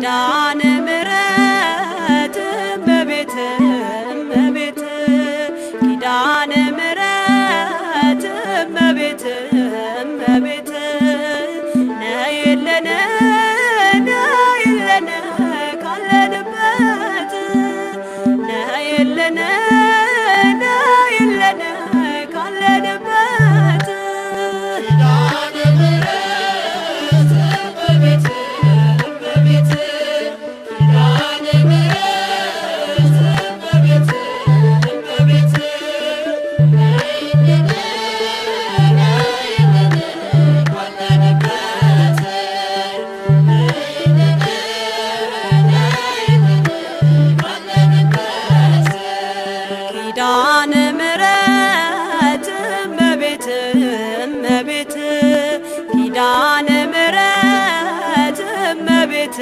ኪዳነ ምሕረት እመቤት እመቤት ኪዳነ ምሕረት እመቤት እመቤት ነይልን ነይልን ካለንበት ነይልን ነይልን ካለንበት ኪዳነ ምሕረት እመቤት እመቤት ኪዳነ ምሕረት እመቤት እመቤት ነይልን ነይልን ካለንበት ነይልን ነይልን ካለንበት ኪዳነ ምሕረት እመቤት እመቤት ኪዳነ ምሕረት እመቤት።